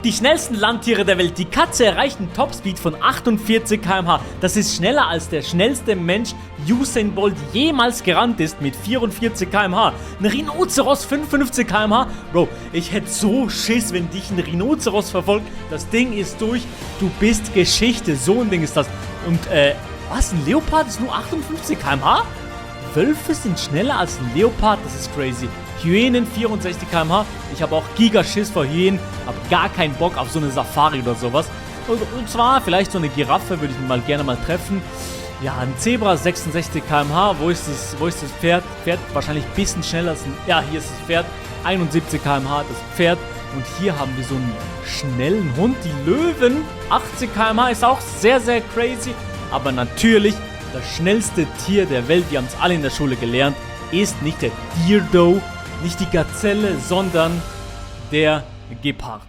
Die schnellsten Landtiere der Welt. Die Katze erreicht einen Topspeed von 48 km/h. Das ist schneller als der schnellste Mensch Usain Bolt jemals gerannt ist mit 44 km/h. Ein Rhinoceros 55 km/h. Bro, ich hätte so Schiss, wenn dich ein Rhinoceros verfolgt. Das Ding ist durch. Du bist Geschichte. So ein Ding ist das. Und, was? Ein Leopard ist nur 58 km/h? Wölfe sind schneller als ein Leopard. Das ist crazy. Hyänen 64 km/h. Ich habe auch Gigaschiss vor Hyänen. Habe gar keinen Bock auf so eine Safari oder sowas. Und zwar vielleicht so eine Giraffe würde ich mal gerne mal treffen. Ja, ein Zebra 66 km/h. Wo ist das Pferd? Pferd wahrscheinlich ein bisschen schneller als ein... Ja, hier ist das Pferd. 71 km/h das Pferd. Und hier haben wir so einen schnellen Hund. Die Löwen 80 km/h ist auch sehr, sehr crazy. Aber natürlich das schnellste Tier der Welt. Wir haben es alle in der Schule gelernt. Ist nicht der Deer Doe. Nicht die Gazelle, sondern der Gepard.